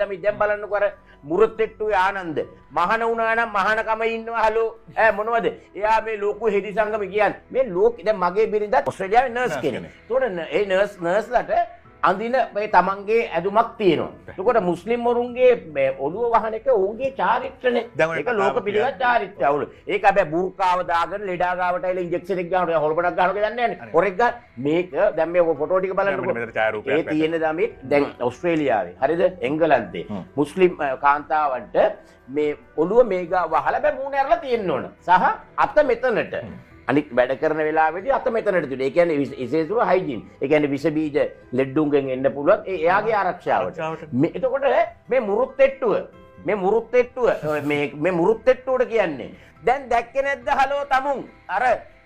දමි දැන් බලන්නකෝ අර මුරතෙට්ටුවේ ආනන්ද මහාන වුණා නම් මහානකම ඉන්නවා. හලෝ ඈ මොනවද එයා මේ ලෝකු හෙඩි සංගම කියන්නේ මේ ලෝක. දැන් මගේ බිරිඳත් ඔස්ට්‍රේලියාවේ නර්ස් කෙනෙක්. ඒතකොට ඒ නර්ස්ලට අඳින මේ තමන්ගේ ඇඳුමක් තියෙනවා. එතකොට මුස්ලිම් වරුන්ගේ මේ ඔළුව වහන එක ඔවුන්ගේ චාරිත්‍රනේ. ඒක ලෝක පිළිගත් චාරිත්‍රය. අවුල. ඒක හැබැයි බුර්කාව දාගෙන ලෙඩා ගාවට ඇවිල්ලා ඉන්ජෙක්ෂන් එක ගන්නවා. හොල්මනක් ගන්නවා කියලා දන්නේ නැහැනේ. හොරෙක් ගන්න. මේක දැන් මේ ෆොටෝ ටික බලන්නකෝ. ඒ තියෙන දමේ දැන් ඔස්ට්‍රේලියාවේ හරිද එංගලන්තේ මුස්ලිම් කාන්තාවන්ට මේ ඔළුව මේ ගාව වහලා හැබැයි මූණ ඇරලා තියෙන්න ඕන. සහ අත මෙතනට. අනිත් වැඩ කරන වෙලාවෙදී අත මෙතනට තියෙනවා. ඒ කියන්නේ විශේෂව හයිජීන්. ඒ කියන්නේ විෂ බීජ ලෙඩ්ඩුන්ගෙන් එන්න පුළුවන්. ඒ එයාගේ ආරක්ෂාවට. මේ එතකොට මේ මුරුත්තෙට්ටුව මේ මේ මුරුත්තෙට්ටුවට කියන්නේ දැන් දැක්කේ නැද්ද හලෝ තමුන් අර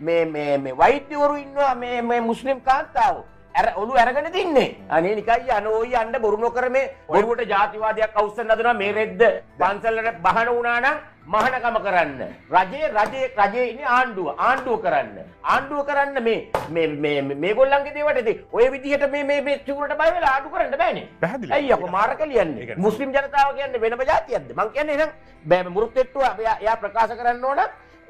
මේ මේ මේ වෛද්‍යවරු ඉන්නවා මේ මේ මුස්ලිම් කාන්තාවෝ අර ඔළුව අරගෙන තින්නේ. අනේ නිකන් යන ඕයි යන්න බොරු නොකර මේ බොරුවට ජාතිවාදයක් අවුස්සන්න හදනවා. මේ රෙද්ද පන්සලට බහන වුණා නම් මහානකම කරන්න. රජේ රජේ රජේ ඉන්නේ ආණ්ඩුව කරන්න. ආණ්ඩුව කරන්න මේ මේ මේ මේගොල්ලන්ගේ දේවට ඉතින් ඔය විදිහට මේ මේ මේ සිවුරට බය වෙලා ආණ්ඩු කරන්න බෑනේ. පැහැදිලි. ඇයි අපෝ මාර කලියන්නේ? මුස්ලිම් ජනතාව කියන්නේ වෙනම ජාතියක්ද? මං කියන්නේ එහෙනම් මුරුත්තෙට්ටුව එයා ප්‍රකාශ කරන්න ඕන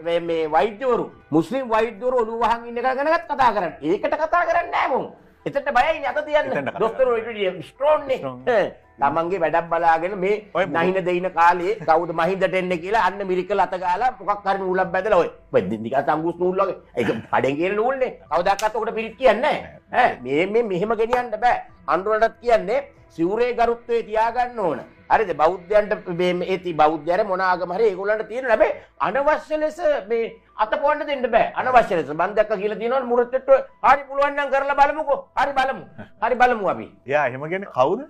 මේ මේ වෛද්‍යවරු මුස්ලිම් වෛද්‍යවරු ඔළුව වහන් ඉන්න එක ගැනවත් කතා කරන්න. ඒකට කතා කරන්නේ නෑ මුන්. එතනට බයයිනේ අත තියන්න. දොස්තර ඊට වැඩිය ස්ට්‍රෝං නේ. තමන්ගේ වැඩක් බලාගෙන මේ නහින දෙයින කාලේ කවුද මහින්දට එන්නේ කියලා අන්න මිරිකල අත ගාලා මොකක් හරි නූලක් බැදලා ඔය නිකන් සංගුස් නූල් වගේ. ඒක කඩෙන් කියන නූල්නේ. කවදාකවත් ඔකට පිරිත් කියන්නේ නැහැ. ඈ මේ මේ මෙහෙම ගෙනියන්න බෑ. අන්දුරටත් කියන්නේ සිවුරේ ගරුත්වයේ තියාගන්න ඕන. හරිද? බෞද්ධයන්ට මේ මේ ඒ බෞද්ධයර මොන ආගම හරි ඒගොල්ලන්ට තියෙන හැබැයි අනවශ්‍ය ලෙස මේ අත පොවන්න දෙන්න බෑ. අනවශ්‍ය ලෙස මං දැක්ක කියලා තියෙනවනේ මුරතෙට්ට හරි පුළුවන් නම් කරලා බලමුකෝ. හරි බලමු. හරි බලමු අපි. එයා එහෙම කියන්නේ කවුද?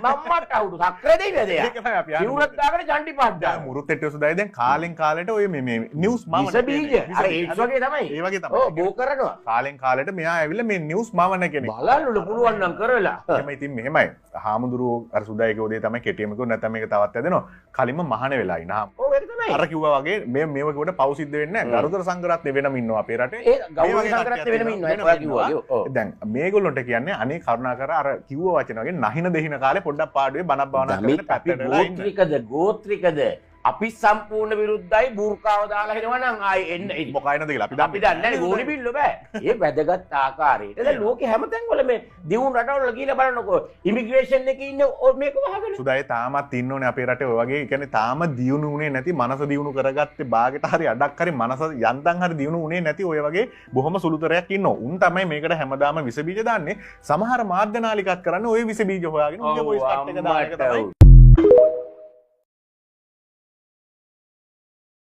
මම්මට අවුදු සක්‍ර දෙයියද එයා? ඒක තමයි අපි අහන්නේ. සිවුරක් දාගෙන චණ්ඩි පාත් දානවා. මුරුතෙට්ට සුදායි දැන් කාලෙන් කාලෙට ඔය මේ මේ නිවුස් මවන විස බීජ. අර ඒඩ්ස් වගේ තමයි. ඒ වගේ තමයි. ඔව් බෝ කරනවා. කාලෙන් කාලෙට මෙයා ඇවිල්ලා මේ නිවුස් මවන කෙනෙක්. බලන්නලු පුළුවන් නම් කරලා. එහෙම ඉතින් මෙහෙමයි. හාමුදුරුවෝ අර සුදායි කිව්ව දේ තමයි කෙටියම කිව්ව නැත්නම් මේක තවත් ඇදෙනවා. කලින්ම මහාන වෙලා ඉන්න. ඔව් ඒක තමයි. අර කිව්වා වගේ මේ මේව කිව්වට පව් සිද්ධ වෙන්නේ නැහැ. ගරුතර සංඝරත්නය වෙනම ඉන්නවා අපේ රටේ. ඒ ගෞරව සංඝරත්නය වෙනම ඉන්නවා. ඔයා කිව්වා වගේ. ඔව්. දැන් මේගොල්ලන්ට කියන්නේ අනේ කරුණාකර අර කිව්ව වචන වගේ නහින දෙහින කාලේ පොඩ්ඩක් පාඩුවේ බණක් භාවනා කරගෙන පැත්තට වෙලා ඉන්න. ගෝත්‍රිකද ගෝත්‍රිකද අපි සම්පූර්ණ විරුද්ධයි. බුර්කාව දාලා හිනව නම් ආයේ එන්න මොකයිනද කියලා අපි දන්නේ. අපි දන්නේ නැහැ. ගෝනි බිල්ල බෑ. ඒ වැදගත් ආකාරයට. දැන් ලෝකේ හැම තැන්වල මේ දියුණු රටවල ගිහලා බලනකො ඉමිග්‍රේෂන් එකේ ඉන්න මේක වහගෙන. සුදායේ තාමත් ඉන්න ඕනේ අපේ රටේ ඔය වගේ. ඒ කියන්නේ තාම දියුණු වුණේ නැති මනස දියුණු කරගත්තේ බාගෙට හරි අඩක් හරි මනස යන්තම් හරි දියුණු වුණේ නැති ඔය වගේ බොහොම සුළුතරයක් ඉන්නවා. උන් තමයි මේකට හැමදාම විස බීජ දාන්නේ. සමහර මාධ්‍ය නාලිකාත් කරන්නේ ඔය විස බීජ හොයාගෙන උන්ගේ වොයිස් කට් එක දාන එක තමයි.